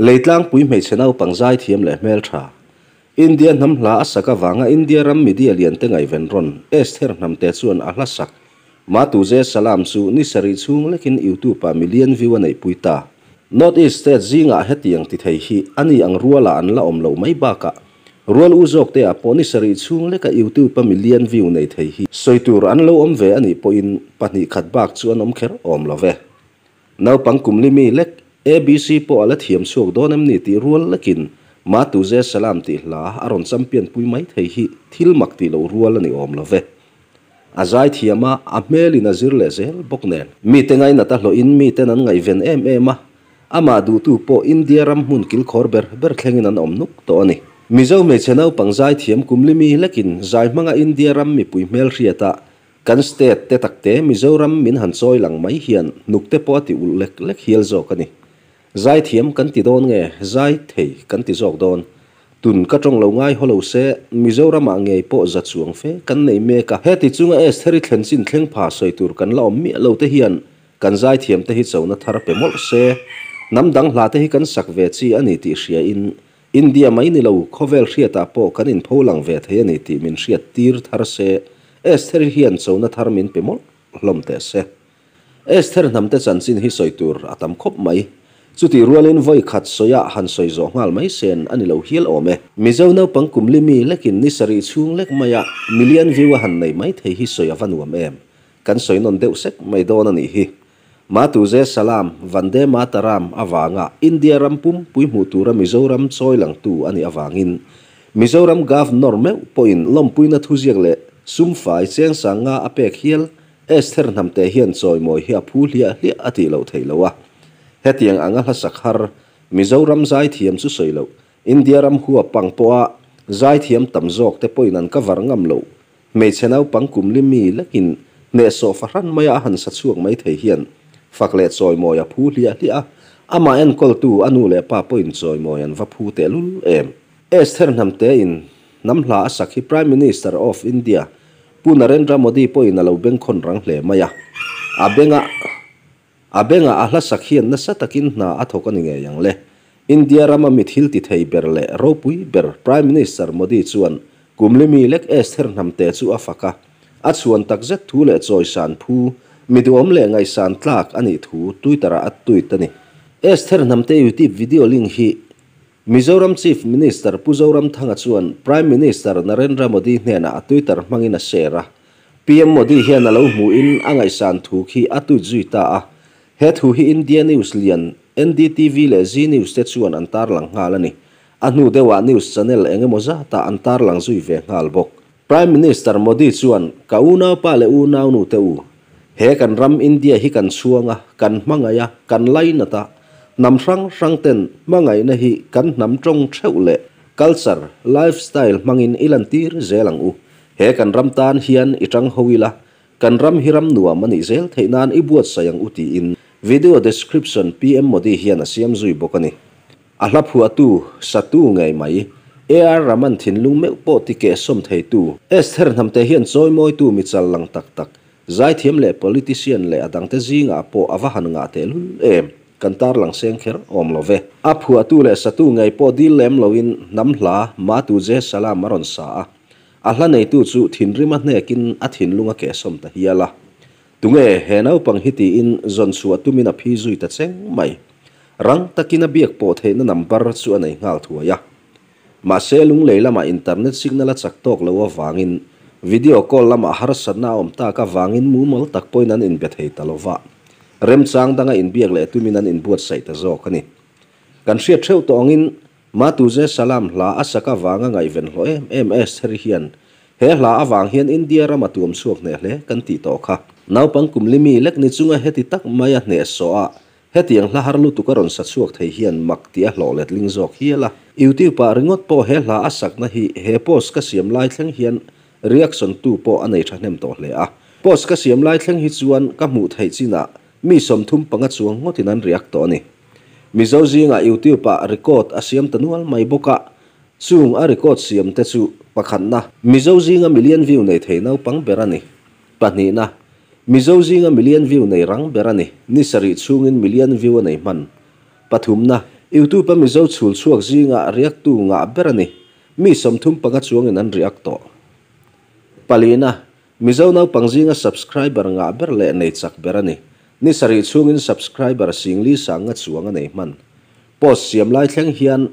Leitlangpui hmeichhe naupang zaithiam leh hmeltha, India hnam hla a sak avanga India ram media lian te ngaihven rawn Esther Hnamte chuan a hla sak Ma Tuje Salam chu ni sarih chhung lekin YouTube ah million view a neihpui ta. North East state zingah hetiang ti thei hi a ni ang ruala an la awm loh mai bakah rual u zawk te ah pawh ni sarih chhung leka YouTube a million view nei thei hi sawi tur an lo awm ve a nih pawhin pahnih khat bak chu an awm kher awm lo ve. Naupang kum li mi lek ABC pawh a la thiam chhuak dawn em ni tih rual lekin Ma Tuze Salam tih hla a rawn champion pui mai thei hi thil mak tih loh rual a ni awm lo ve. A zai thiam a, a hmelin a zir leh zel bawk nen. Mite ngainat a hlawhin miten an ngaihven em em a, amah duhtu pawh India ram hmun kilkhawr ber ber thlengin an awm nuk tawh a ni. Mizo hmeichhe naupang zai thiam kum li mi lekin zai hmanga India ram mipui hmelhriat a Kan state te takte Mizoram min han chawi lang mai hian hnuk te pawh a ti ulh lek lek hial zawk a ni. Zaithiam kan ti dawn nge zai thei kan ti zawk dawn? Tun ka tawng lo ngai haw lo se Mizoramah ngei pawh za chuang fe kan nei mek a. Heti chunga Estheri thlen chin thleng pha sawi tur kan la awm miah lo te hian kan zaithiam te hi chona thar pe mawlh se. Hnam dang hla te hi kan sak ve chi a ni tih hria in India mai ni lo, khawvel hriatah pawh kan inpho lang ve thei a ni tih min hriat tir thar se, Esther hian chona thar min pe mawlh hlawm teh se. Esther hnamte chanchin hi sawi tur a tam khawp mai. Chutih rualin vawi khat sawiah han sawi zawh nghal mai sen a ni lo hial awm e. Mizo naupang kum li mi lekin ni sarih chhung lek maia million view a han nei mai thei hi sawi a va nuam em. Kan sawi nawn deuh sek mai dawn a nih hi. Matuze Salam, Vande Mataram avanga India ram pum pui hmuh tura Mizoram chawi langtu a nih avangin Mizoram Governor meuh pawhin lawmpuina thuziak leh sumfai cheng sanga a pek hial Esther Hnamte hian chawimawi hi a phu hliah hliah a tih loh theih loh a. Hetiang anga hlasak har Mizoram zaithiam chu sawi loh India ram huap pang pawha zaithiam tam zawk te pawhin an cover ngam loh Hmeichhe naupang kum li mi lekin hnehsawh fahran maia a han sa chhuak mai thei hian fak leh chawimawi a phu hliah hliah a, amah enkawltu a nu leh pa pawhin chawimawi an va phu tehlul em. Esther Hnamtein hnam hla a sak hi Prime Minister of India Pu Narendra Modi pawhin a lo bengkhawn rang hle mai a, a benga A bengah a hla sak hian nasa takin hna a thawk a ni ngei ang le. India rama mi thil ti thei ber leh ropui ber Prime Minister Modi chuan kum li mi lek Esther Hnamte chu a fak a, a chhuan takzet thu leh chawisan phu, mi duhawm leh ngaihsan tlak a nih thu Twitter-ah a tweet a ni. Esther Hnamte YouTube video link hi Mizoram Chief Minister Pu Zoramthanga chuan Prime Minister Narendra Modi hnenah a Twitter hmangin a share a, PM Modi hian a lo hmuhin a ngaihsan thu khi a tweet zui ta a. He thu hi India news lian NDTV leh Zee News te chuan an tarlang nghal a ni. A hnu deuhah news channel eng emaw zatah an tarlang zui ve nghal bawk. Prime Minister Modi chuan, Ka unaupa leh unaunu te u, he kan ram India hi kan chhuang a, kan hmangaih a, kan lainat a, hnam hrang hrang ten hmangaihna hi kan hnam tawng theuh leh culture, lifestyle hmangin i lantir zel ang u. He kan ram tan hian i tang ho ila, kan ram hi ram nuam a nih zel theih nan i buatsaih ang u tiin video description PM Modi hian a siam zui bawk a ni. A hla phuahtu, satu ngei mai, AR Rahman thinlung meuh pawh ti kehsawm theitu, Esther Hnamte hian chawimawitu mi chal lang tak tak, zaithiam leh politician leh a dangte zingah pawh a va han ngah tehlul em, kan tarlang seng kher awm lo ve. A phuahtu leh satu ngei pawh dil lem loin hnam hla Ma Tuje Salam a rawn sa a, a hla neitu chu thinrim a hnekin a thinlung a kehsawm ta hial a. Tunge he naupang hi tiin zawn chhuah tumin a phi zui ta cheng mai. Rang takin a biak pawh theihna number chu a nei nghal thuai a. Mahse lunglei lamah internet signal a chak tawk lo avangin video call lamah harsatna a awm tak avangin mumal tak pawhin an inbe thei ta lo va. Remchang danga inbiak leh tumin an inbuatsaih ta zawk a ni. Kan hriat theuh tawh angin Matuze Salam hla a sak avanga ngaihven hlawh em em Esther hian he hla avang hian India rama tuam chhuak hneh hle kan tih tawh kha. Naupang kum li mi lek ni chunga heti tak maia hneh sawh a, hetiang hla har lutuk a rawn sa chhuak thei hian mak tih a hlawh letling zawk hial a. YouTube ah ringawt pawh he hla a sakna hi he post ka siam lai thleng hian reaction tu pawh a nei thahnem tawh hle a. Post ka siam lai thleng hi chuan ka hmuh theih chinah mi 35 chuang ngawtin an react tawh a ni. Mizo zingah YouTube ah record a siam ta nual mai bawk a, chung a record siam te chu pakhatna, Mizo zinga million view nei thei naupang ber a ni. Pahnihna, Mizo zinga million view nei rang ber a ni, ni sarih chhungin million view a nei hman. Pathumna, Youtube-a Mizo chhul chhuak zinga react-tu ngah ber a ni. Mi 35 chuangin an react tawh. Palina, Mizo naupang zinga subscriber ngah ber leh nei chak ber a ni. Ni sarih chhungin subscriber singli sanga chuang a nei hman. Post siam lai thleng hian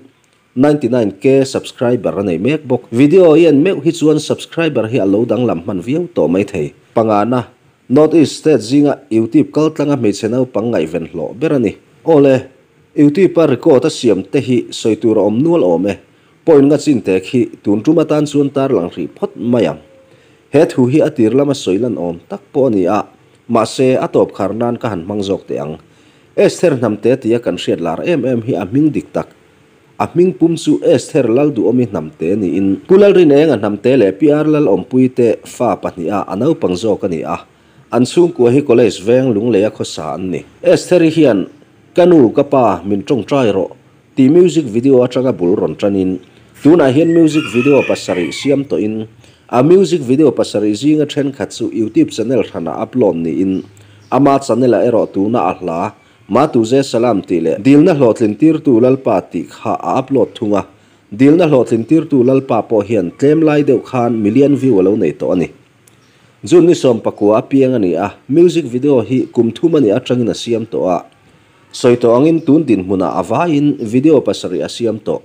99K subscriber a nei mek bawk. Video i en meuh hi chuan subscriber hi a lo danglam hman viau tawh mai thei. Pangana, North East state zinga YouTube kaltlanga hmeichhe naupang ngaihven hlawh ber a ni. Awle, YouTube-a record a siam te hi sawi tur a awm nual awm e. Point nga chin te khi tun tum atan chuan tarlang hrih phawt mai ang. He thu hi a tir lama sawi lan awm tak pawh a ni a, mahse a tawp khar nan ka han hmang zawk teh ang. Esther Hnamte tia kan hriat lar em em hi a hming dik tak. A hming pum chu Esther Lalduhawmi Hnamte niin Pu Lalrinenga Hnamte leh PR Lalawmpui te fa pahniha a naupang zawk a ni a. An chhungkua hi College veng Lungleia khawsa an ni. Estheri hian Ka nu, ka pa, min tawngtai rawh tih music video atanga bul rawn tanin tunah hian music video pasarih siam tawhin a music video pasarih zinga thenkhat chu YouTube channel hranah upload niin ama channel-ah erawh tuna a hla Ma Tuze Salam tih leh Dilna hlawhtlin tirtu Lalpa tih kha a upload thung a, Dilna hlawhtlin tirtu Lalpa pawh hian tlem lai deuh khan million view a lo nei tawh a ni. June ni 19 a piang a ni a, music video hi kum thum a nih atangin a siam tawh a. Sawi tawh angin tun dinhmunah a vaiin video pasarih a siam tawh.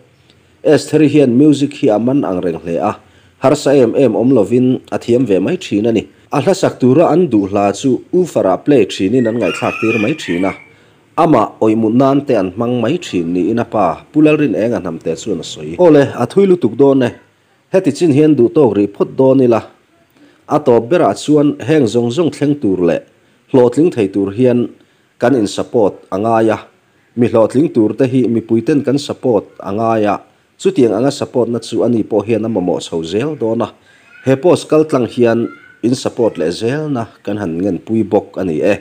Estheri hian music hi a man ang reng hle a, harsa em em awm lovin a thiam ve mai thin a ni. A hlasak tura an duh hla chu woofer-ah play thinin an ngaihthlak tir mai thin a, amah awihmut nan te an hmang mai thin niin a pa Pu Lalrinenga Hnamte chuan a sawi. Awle, a thui lutuk dawn e. Heti chin hian duh tawk rih phawt dawn ila. A tawp berah chuan heng zawng zawng thleng tur leh hlawhtling thei tur hian kan in support a ngai a, Mi hlawhtling tur te hi mipuiten kan support a ngai a, chutiang anga support na chu ani pawh hian a mamawh chho zel dawn a, he post kal tlang hian in support leh zel na kan han ngenpui bawk a ni e.